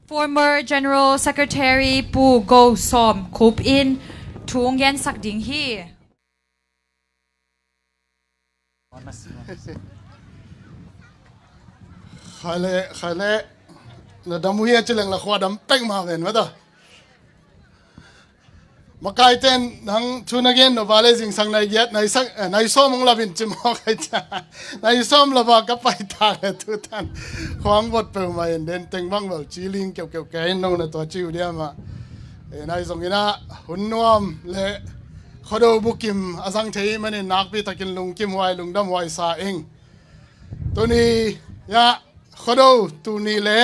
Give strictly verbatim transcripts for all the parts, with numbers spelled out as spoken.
Former General Secretary Pu Go Sawm Khup in thu hong gensak ding hi. Khai le, khai le. Na dam uh hi a ci leng la khua dam pek ma ven mata. Makaite in nang thu na gen nop a le zingsang nai giat, nai sak, eh, nai sawm hong lap in ci mawk ai cia. Nai sawm lap a ka pai ta le tu tan. Khuang vot peuhmah in den teng bang bel ci ling keuhkeuh kei in nong na tua ci uh diam ah. Eh, nai zong in ah hun nuam le Khuado bukim a zang thei manin nakpi takin lungkim huai, lungdam huai sa ing. Tuni, ya, Khuado tuni le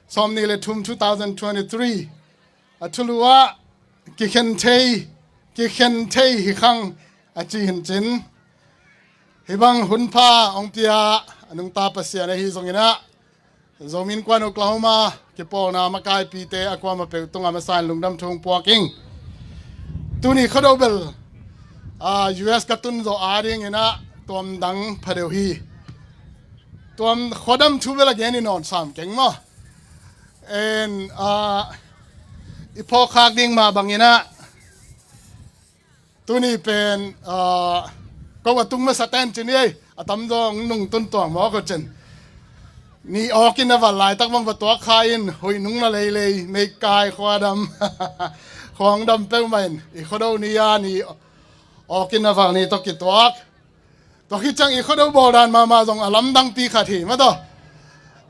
sawm ni le thum two thousand twenty-three a thulu ah kikhen thei, kikhen thei hi khang a ci hin cin. Hih bang hun pha hong pia a nungta Pasian ahi zongin ah Zomi Innkuan Oklahoma kipawlna makaipite a kuamah peuh tungah masa in lungdam thu hong puak ing. Tuni Khuado bel, ah, U S ka tun zawh a dingin ah tuam dang pha deuh hi. Tuam khuadam thu bel a gen i nawn sam keng maw. En, ah, i phawk khak ding mah bangin ah tuni pen, ah, ko a tung masa ten cin ei, a tam zong nung tun tuang mawk uh cin. Ni awk in a val laitak bang va tuak kha in, huih nung na leilei, meikai khuadam, khuang dam peuhmah in, i Khuado ni a ni awk in a val ni tawh kituak. Tua khit ciang i Khuado bawl dan mahmah zong a lamdangpi khat hi mataw.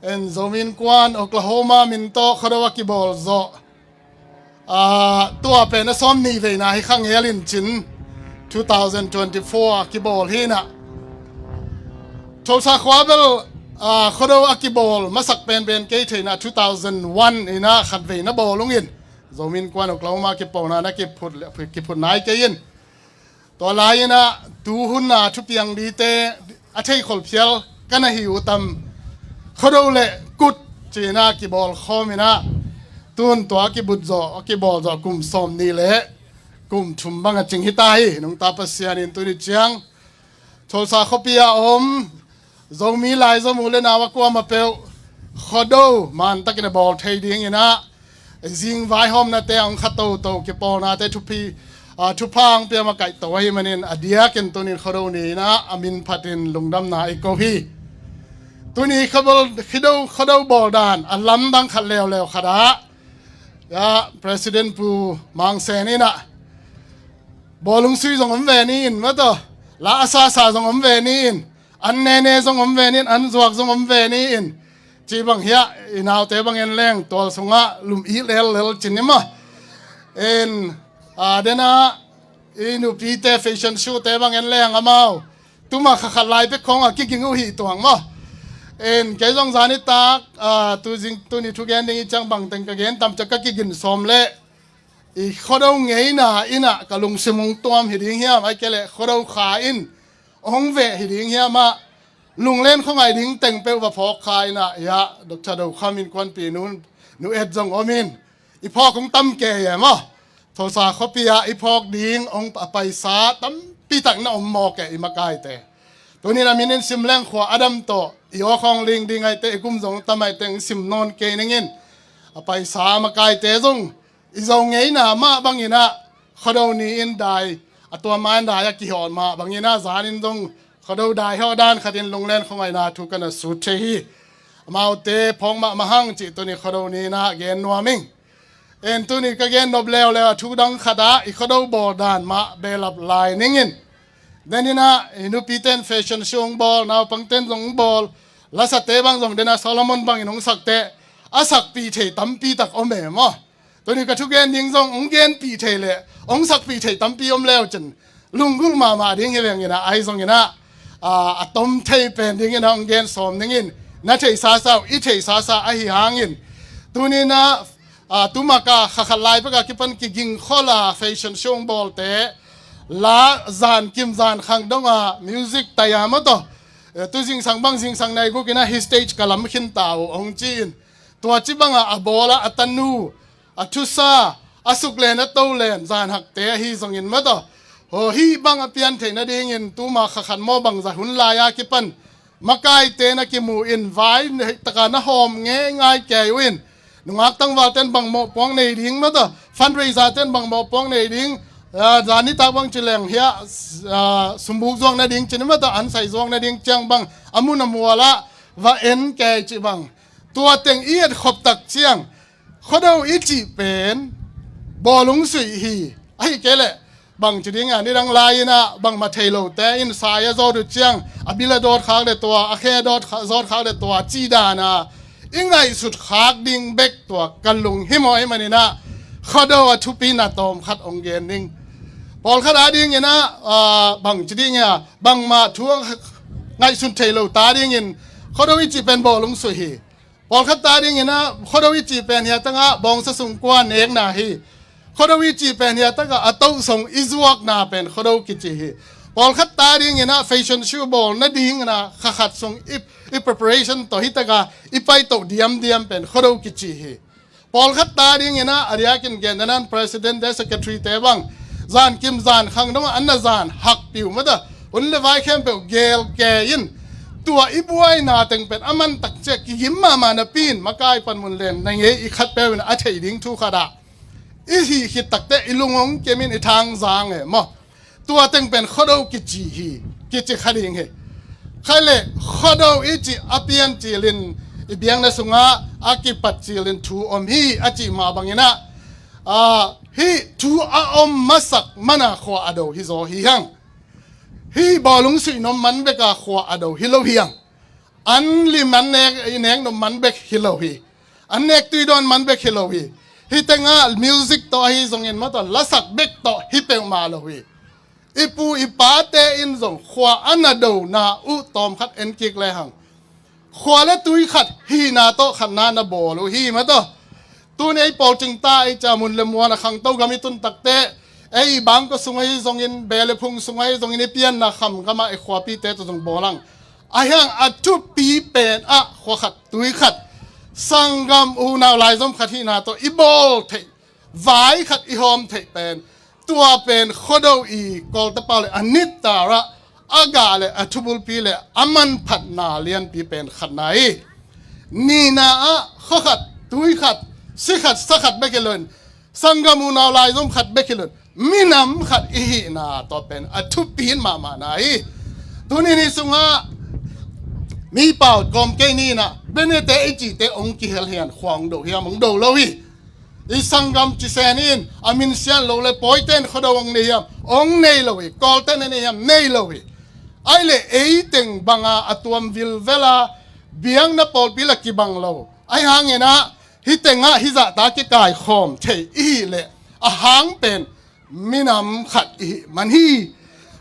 En Zomi Innkuan Oklahoma min tawh Khuado a kibawl zawh. Ah, tua pen a sawm ni veina hi khang hel in cin two thousand twenty-four a kibawl hi na. Tulsa khua bel, ah, Khuado a kibawl masak penpen kei theihna two thousand one in ah khat veina bawl ung in. Zomi Innkuan Oklahoma kipawlna na kiphut, kiphut nai kei in. Tua lai-in ah tuhun a thupiang dite a thei kholphial ka na hi uh tam. Khuado le kut ci-in ah kibawl khawm in ah tun tua kibut zawh, kibawl zawh kum sawm ni le kum thum bang a cing hi ta hi. Nungta Pasian in tuni ciang Tulsa khuapi a om Zomi lai Zomu le nau a kuamah peuh Khuado mantakin a bawl thei dingin ah zing vaihawmnate a hong kha toto kipawlnate thupha, ah, thupha hong pia makaih to ahih manin a diakin tunin Khuado ni-in ah a min phatin lungdamna i ko hi. Tuni Khuado, Khuado, Khuado bawl dan a lamdang khat leuleu khat ah, ya, President Pu Mang Sen in ah bawlung sui zong om ve ni in mataw, la a sasa zong om ve ni in, an nene zong om ve ni in, an zuak zong om ve ni in, ci bang hiah i naute bang en leng tual sungah lum i lellel cin i maw. En, a, dena i nupite fashion show te bang en leng amau tuma kha khat lai pek khawngah kiging uh hi tuang maw. En kei zong zan i tak, a, tu zing, tuni thugen ding i ciang bang teng ka gen tam ciang ka kigin sawm leh i Khuado ngeina in ah ka lungsim hong tuam hi ding hiam, ai kei leh Khuado kha in hong veh hi ding hiam ah lunglen khuangaih ding teng peuh va phawk kha in ah, ya, Doctor Do Kham Innkuanpih nu, nu et zong om in i phawk hong tam kei e maw. Tulsa khuapi ah i phawk ding hong a paisa tampi tak na om mawk e i makaite. Tunin a min in sim leng khua a dam tawh i awkhawng ling ding aite i gum zong tam aite hong sim nawn kei ning in a paisa makaite zong i Zo ngeina mah bangin ah Khuado ni-in dai a tua ma-in dai a kihawh mah bangin ah zanin zong Khuado dai hawh dan khatin lunglen khuangaihna thu ka na sut thei hi. Amaute phawk mahmah hang cih tuni Khuado ni-in ah gen nuam ing. En tuni ka gen nop leuleu a thu dang khat ah i Khuado bawl dan mah behlap lai ning in. Denin ah i nupite in fashion show hong bawl, naupangte in zong hong bawl, lasate bang zong dena Solomon bangin hong sakte a sakpih thei tampi tak om e maw. Tuni ka thugen ding zong hong genpih thei le hong sakpih thei tampi om leu cin lunggulh mahmah ding hi vengin ah, ahi zongin ah, a, a tom thei pen dingin ah hong gen sawm ning in, na theihsa sa uh, i theihsa sa ahi hangin. Tunin ah, a, tumak a kha khat lai pek a kipan kiging khol a fashion show hong bawlte la zan kim zan khang dong a music tai a maw tawh. E, tu zingsang bang zingsang nai guk in ah hih stage ka lam khin ta uh hong ci in. Tua ci bangah a bawl ah a tanu, a thusa, a suklen a tolen zan hakte ahi zongin maw tawh. Haw, hih bang a pian theih nadingin tuma kha khat maw bangzah hun lai a kipan makaite na kimu in vai taka na hawm ngeingai kei uh in. Nungak tangval ten bang mawhpuak nei ding maw tawh, fundraiser ten bang mawhpuak nei ding, ah, zan nitak bang ci leng hiah, ah, sumbuk zuak nading ci ni maw tawh, an sai zuak nading ciang bang a mun a mual ah va en kei cih bang. Tua teng i et khop tak ciang Khuado i cih pen bawlung suih hi. Ahi kei leh bang ci ding a, nidang lai-in ah bangmah thei lote in sai a zawt uh ciang a bil a dawt khak le tua, a khe a dawt kha-, zawt khak le tua ci dan a i ngaihsut khak ding bek tua ka lunghimawh ahih manin ah Khuado a thupi na tawm khat hong gen ning. Pawlkhat adingin ah, ah, bang ci ding a, bangmah thu a ngaihsun thei lo ta dingin Khuado i cih pen bawlung suih hi. Pawlkhat ta dingin ah Khuado i cih pen hiah tak ah bawngsa sung kua nekna hi. Khuado i cih pen hiah tak ah a toh sung i zuakna pen Khuado kici hi. Pawlkhat ta dingin ah fashion show bawl nadingin ah kha khat sung i, i preparation tawh hi tak ah i paitoh diamdiam pen Khuado kici hi. Pawlkhat ta dingin ah a diakin gendanan president le secretary te bang zan kim zan khang dong ah an na zan hakpih uh maw tawh, hun le vai khempeuh gel kei in, tua i buaina teng pen a man tak ciang kigim mahmah napi in makai panmun len na ngei i khat peuh in a theih ding thu khat ah i hih khit tak teh i lung hong kim in i thang zang e maw. Tua teng pen Khuado kici hi, kici kha ding hi. Khai le Khuado i cih a pian cilin i biakna sungah a kipat cilin thu om hi a cih mah bangin ah, ah, hih thu a om masak man a khua a do hi zaw hi hang. Hih bawlung suih nuam man bek a khua a do hi lo hi hang. An lim an nek, i nek nuam man bek hi lo hi. An nek tui dawn man bek hi lo hi. Hih teng ah music tawh ahi zongin maw tawh, lasak bek tawh hi peuhmah lo hi. I pu i pate in zong khua a na dona uh tawm khat en kik le hang. Khua le tui khat hihna tawh khatna na bawl uh hi maw tawh. Tuni ei pawlcing ta ei ca mun le mual a khangto gam i tun tak teh, ei bangkua sung ahi zongin, beh le phung sung ahi zongin, i pianna kham gam ah i khuapite tawh zong bawl hang. Ahi hang a thupi pen ah khua khat tui khat, sanggam unau laizom khat hihna tawh i bawl theih, vai khat i hawm theih pen, tua pen Khuado i Kawlte pau le a nitar ah a gah le a thubulpi le a manphatna lianpi pen khatna hi. Nihna ah khua khat tui khat, si khat sa khat bek hi lo in, sanggam unau laizom khat bek hi lo in, minam khat i hihna tua pen a thupi mahmahna hi. Tuni ni sungah mi pau kawm kei ni in ah, Benete i cihte hong kihel hian khua hong do hiam? Hong do lo hi. I sanggam cisen in a minsiat lo le pawite in Khuado hong nei hiam? Hong nei lo hi. Kawlte na nei hiam? Nei lo hi. Ahi le ei teng banga a tuam vilvel a biakna pawlpi la kibang lo. Ahi hangin ah hih tengah hih zahta kikaikhawm thei i hih leh a hang pen minam khat i hih man hi.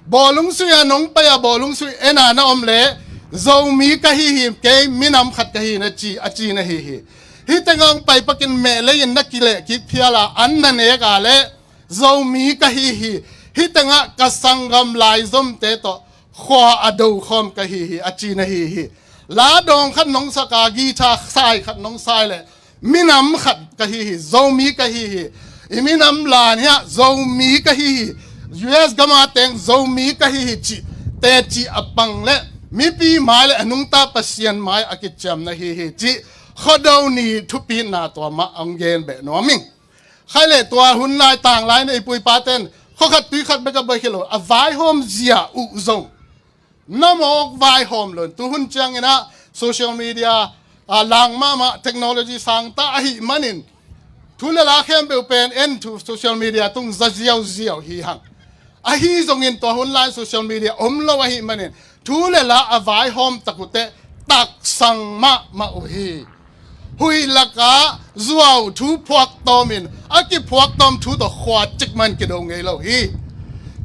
Bawlung suih a nong pai a bawlung suih en a na om leh Zomi ka hi hi, kei minam khat ka hi na ci, a ci na hi hi. Hih tengah hong pai pakin mehlei in na kileh kik phial a an na nek a leh Zomi ka hi hi. Hih tengah ka sanggam laizomte tawh khua a do khawm ka hi hi, a ci na hi hi. La dawng khat nong sak a, guitar sai khat nong sai leh minam khat ka hi hi, Zomi ka hi hi. I minam la ni ah Zomi ka hi hi, U S gam a teng Zomi ka hi hi cih teci a pang leh mipi mai le a nungta Pasian mai a kiciam na hi hi cih Khuado ni thupina tua mah hong gen beh nuam ing. Khai le tua hun lai tang lai na i pu i pate in khua khat tui khat bek a bawl hi lo, a vaihawm zia uh zong na mawk vaihawm lo in, tu hun ciangin ah social media a lang mahmah, technology sang ta ahih manin thu le la khempeuh pen en thu social media tung za ziauziau hi hang. Ahi zongin tua hun lai social media om lo ahih manin thu le la a vaihawm tak uh teh taksang mahmah uh hi. Huih lakah zuau thu phuak tawmin a kiphuak tawm thu tawh khua cikmah in kido ngei lo hi.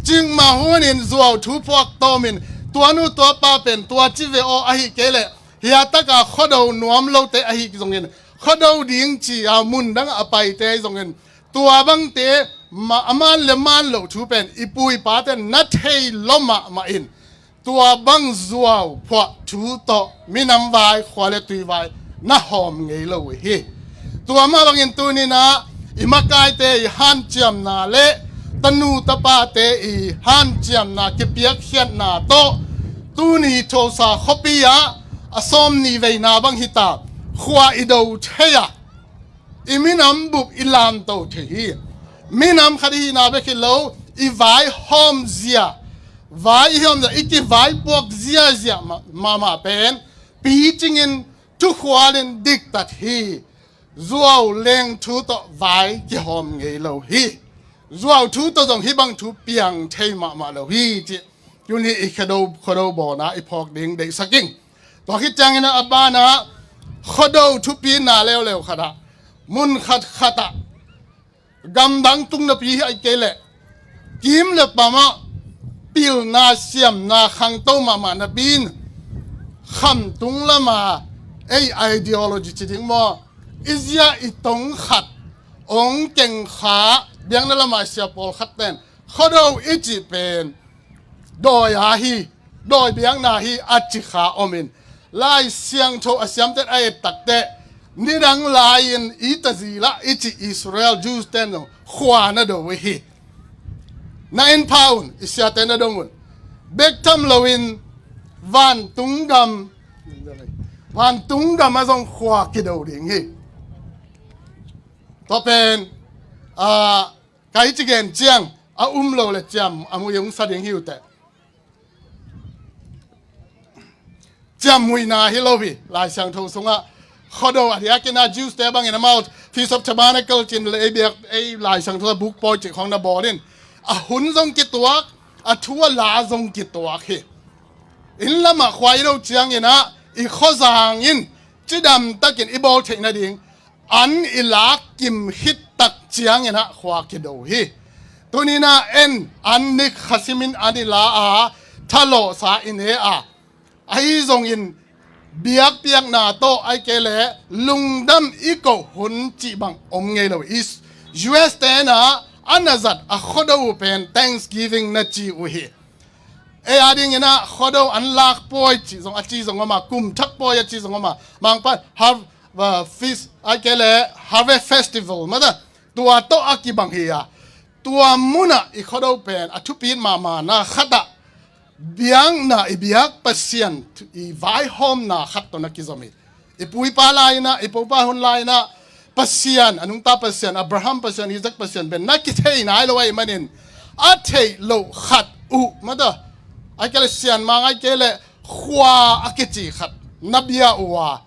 Cikmah hunin zuau thu phuak tawmin tua nu tua pa pen tua ci ve aw, ahi kei leh hiah taka Khuado nuam lote ahi zongin Khuado ding ci a mun dang a paite ahi zongin tua bangte mah a man le man loh thu pen i pu i pate na thei lo mahmah in tua bang zuau phuah thu tawh minam vai, khua le tui vai na hawm ngei lo uh hi. Tua mah bangin tuni in ah i makaite i hanciamna le tanu tapate i hanciamna kipiakkhiatna tawh tuni Tulsa khuapi ah a sawm ni veina bang hi ta, khua i do thei a, i minam bup i lamto thei hi. Minam khat i hihna bek hi lo, i vaihawm zia, vai i hawm zia, i kivaipuak ziazia ma- mahmah pen picingin thukhualin diktat hi. Zuau leng thu tawh vai kihawm ngei lo hi. Zuau thu tawh zong hih bang thu piang thei mahmah lo hi cih tuni i Khuado, Khuado bawlna i phawk ding deihsak ing. Tua khit ciangin a banah Khuado thupina leuleu khatah mun khat khatah gamdang tung napi hi ai kei leh kim le pamah pilna siamna khangto mahmah napi in khamtung lama ei ideology ci ding maw, i zia i tong khat ong kengkha biakna lama sia pawlkhat ten Khuado i cih pen dawi a hi, dawi biakna hi a ci kha omin, Lai Siangtho a siamtet a et takteh nidang lai-in i tazila i ci Israel Jews ten zong khua na do uh hi. Na en pha un, i siate na dong un. Bek tham loin vantung gam, vantung gam a zong khua kido ding hi. Tua pen a kai ci gen ciang a um lo le ciam a mui ung sa ding hi uh teh. Ciammuina hi lo hi. Lai Siangtho sungah Khuado a diakin a Jews te bangin amau Feast of Tabernacle cin le ei biak ei Lai Siangtho buk pawi cih khawng na bawlin a hun zong kituak, a thu a la zong kituak hi. Inn lamah khua i do ciangin ah i khuazang in cidam takin i bawl theih nading an i lak kim khit tak ciangin ah khua kido hi. Tuninah en an nik khasimin an i la a thalawhsa i ne a, ahi zongin biakpiakna tawh ai kei le lungdam i koh hun cih bang om ngei lo. U S tenah a na zat a Khuado uh pen Thanksgiving na ci uh hi. Ei a dinginah Khuado an lak pawi cih zong a ci zong om a, kum thak pawi a ci zong om a, mangpa har- uh, feast ai kei le Harvest Festival mata tua tawh a kibang hi a, tua munah i Khuado pen a thupi mahmahna khatah biakna i biak Pasian i vaihawmna khat tawh na kizom hi. I pu i pa lai-inah, i pu i pa hun lai-inah Pasian, a nungta Pasian, Abraham Pasian, Isaac Pasian pen na kithei nai lo ahih manin a theih loh khat uh mata ai kei le sianmang ai kei le khua a kici khat na bia uh a,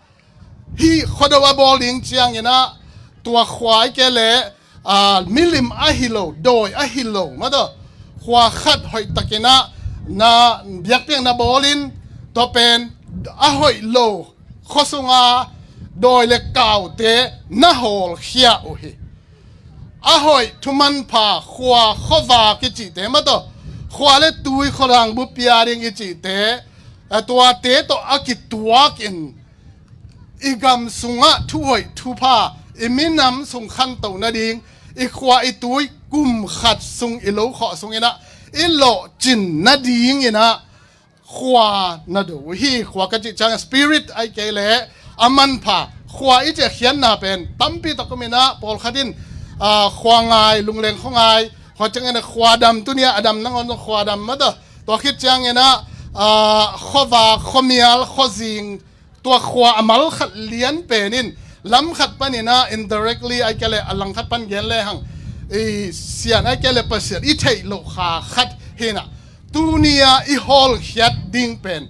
hih Khuado a bawl ding cianginah tua khua ai kei le aa, milim ahi lo, dawi ahi lo mata khua khat hoih takinah na biakpiakna bawlin tua pen a hoih lo khua sunga dawi le kaute na hawlkhia uh hi. A hoih thumanpha khua khuavak i cihte mata khua le tui khuadang bu pia ding i cihte a tuate tawh a kituakin i gam sungah thuhoih thupha i minam sung khanto nading i khua i tui kum khat sung i lo khawh sunginah i lawhcin nadinginah khua na do uh hi. Khua ka cih ciang spirit ai kei le a manpha khua i cih khiatna pen tampi tak ominah pawlkhat in aa, khua ngai, lungleng khua ngai, khua ciangin a khua dam, tunia a dam nangawn zong khua dam mata tua khit cianginah aa, khuavak, khuamial, khuazing, tua khua a mal khat lian pen in lam khat paninah indirectly ai kei le a lang khat pan gen lehang i sian ai kei le Pasian i theih loh kha khat hinah tunia i hawlkhiat ding pen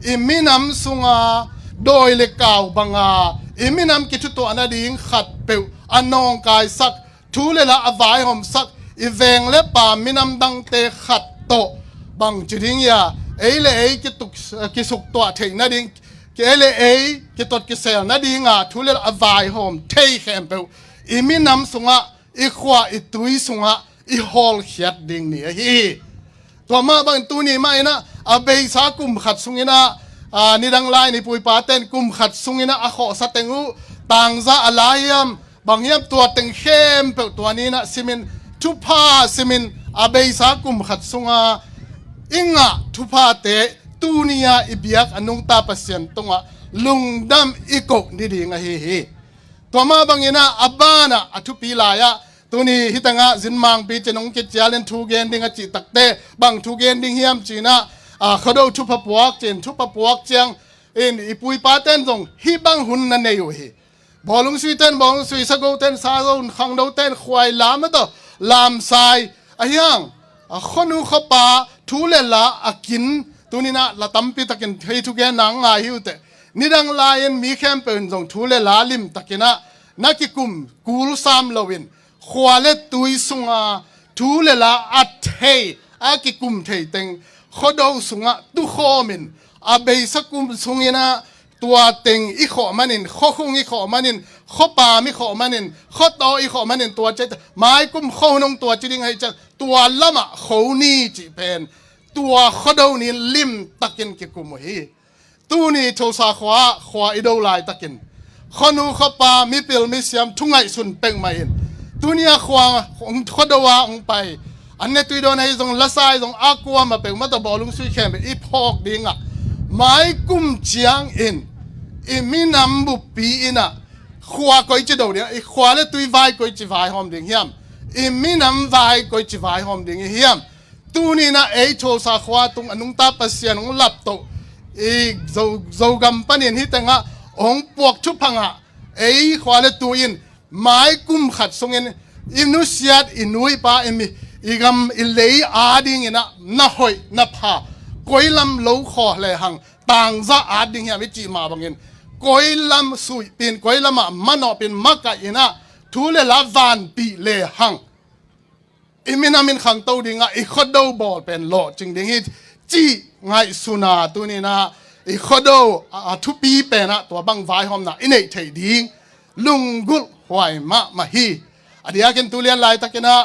i minam sunga dawi le kau banga i minam kithutuah nading khat peuh a nawngkaisak thu le la a vaihawmsak i veng le pa minam dangte khat tawh bangci ding ia ei le ei kituk, kisuktuah theih nading, ei le ei kitot kisel nadinga thu le la a vaihawm thei khempeuh i minam sungah i khua i tui sungah i hawlkhiat ding ni ahi hi. Tua mah bangin tuni mah inah a beisa kum khat sunginah aa, nidang lai-in i pu i pa ten kum khat sunginah a khawhsa teng uh tangza a la hiam bang hiam tua teng khempeuh tua ninah simin thupha simin a beisa kum khat sunga i ngah thuphate tunia i biak a nungta Pasian tungah lungdam i koh ni ding ahi hi. Tua mah banginah a banah a thupi lai-ah tuni hitangah zinmangpi cin hong kicialin thu gen ding a cih takte bang thu gen ding hiam cinah aa, Khuado thupha puak cin thupha puak ciang in i pu i pa ten zong hih bang hun na nei uh hi. Bawlung sui ten bawlung sui, sago ten sago, khangdo ten khuai lam a tawh lamsai ahiang. A khuanu khuapa thu le la a kin tuninah la tampi takin hei thugenna ngai hi uh teh. Nidang lai-in mi khempeuh in zong thu le la lim takinah na kikum kul sam loin khua le tui sunga thu le la a thei a kikum thei teng khuado sungah tukhawmin a beisa kum sunginah tua teng i khawh manin, khuakhung i khawh manin, khuapam i khawh manin, khuataw i khawh manin, tua ciat maikum khuahun hong tua ci ding ahi ciang tua lamah kho ni cih pen tua khuado ni lim takin kikum uh hi. Tuni Tulsa khua ah khua i do laitakin khuanu khuapa mipil misiam thu ngaihsun peuhmah in tuni a khua khuado ah hong pai an ne tui dawn ahi zong lasa ahi zong a kuamah peuhmah tawh bawlung sui khempeuh i phawk dingah maikum ciangin i minam buppi innah khua koici do ding, i khua le tui vai koici vaihawm ding hiam? I minam vai koici vaihawm ding i hiam? Tuninah ei Tulsa khua tung a nungta Pasian hong laptoh i Zo, Zogam panin hih tengah hong puak thuphangah ei khua le tui in maikum khat sungin i nusiat i nu i pa i mi i gam i lei a dinginah na hoih na pha koi lam lo khawh lehang tangzah at ding hiam i cih mah bangin koi lam suihpin koi lamah manawhpin makaih innah thu le la vanpih lehang i minam in khangto dingah i khuado bawl pen lawhcing ding hi cih ngaihsuna tuninah i khuado a, a thupi penah tua bang vaihawmna i neih theih ding lunggulh huai mahmah hi. A diakin tulian laitakinah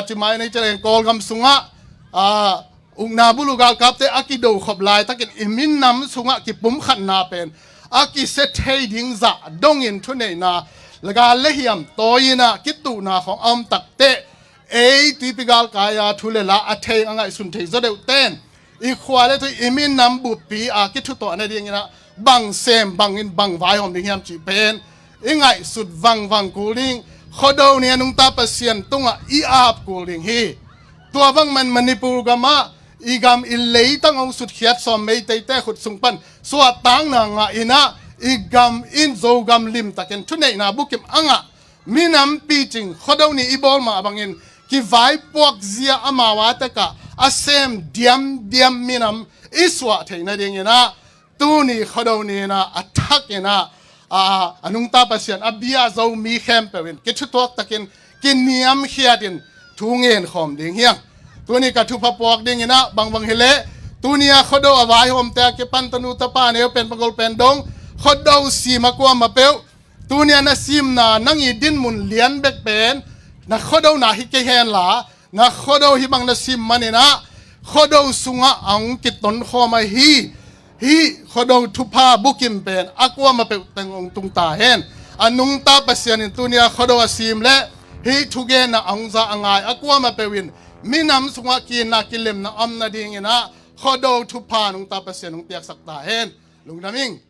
cimai nei cileng Kawlgam sungah ukna bulu galkapte a kidokhop laitakin i minam sungah kipumkhatna pen a kisia thei ding zah dongin thuneihna le gal le hiam tawi innah kituhna khawng a om takteh ei tuipi galkai-a thu le la a thei a ngaihsun thei zaw deuh ten i khua le tui i minam buppi a kithutuah nadinginah bang sem bangin bang vaihawm ding hiam cih pen i ngaihsut vangvang kul ding. Khuado ni a nungta Pasian tungah i ap kul ding hi. Tua bangman Manipur gamah i gam i leitang hong sutkhiat sawm Meiteite khut sung pan suahtakna ngah innah i gam in Zogam limtakin thuneihna bukim a ngah minam picing khuado ni i bawl mah bangin kivaipuak zia amau a tekah a sem diamdiam minam i suah theih nadinginah tuni khuado ninah a thakinah a, a nungta Pasian a bia zo mi khempeuh in kithutuak takin kiniamkhiatin thu ngenkhawm ding hiang. Tuni ka thupha puak dinginah bangbang hileh tuni a khuado a vaihawmte a kipan tanu tapa neu pen pagol pen dong khuado sim a kuamah peuh tuni a na simna nang i dinmun lian bek pen na khuadona hi kei henla na khuado hih bang na sim maninah khuado sungah a hong kitonkhawm ahi. Hih khuado thupha bukim pen a kuamah peuh teng hong tung ta hen. A nungta Pasian in tuni a khuado a sim le hih thugenna a hong za a ngai a kuamah peuh in minam sungah kinna kilemna om nadinginah khuado thupha nungta Pasian hong piaksak ta hen. Lungdam ing.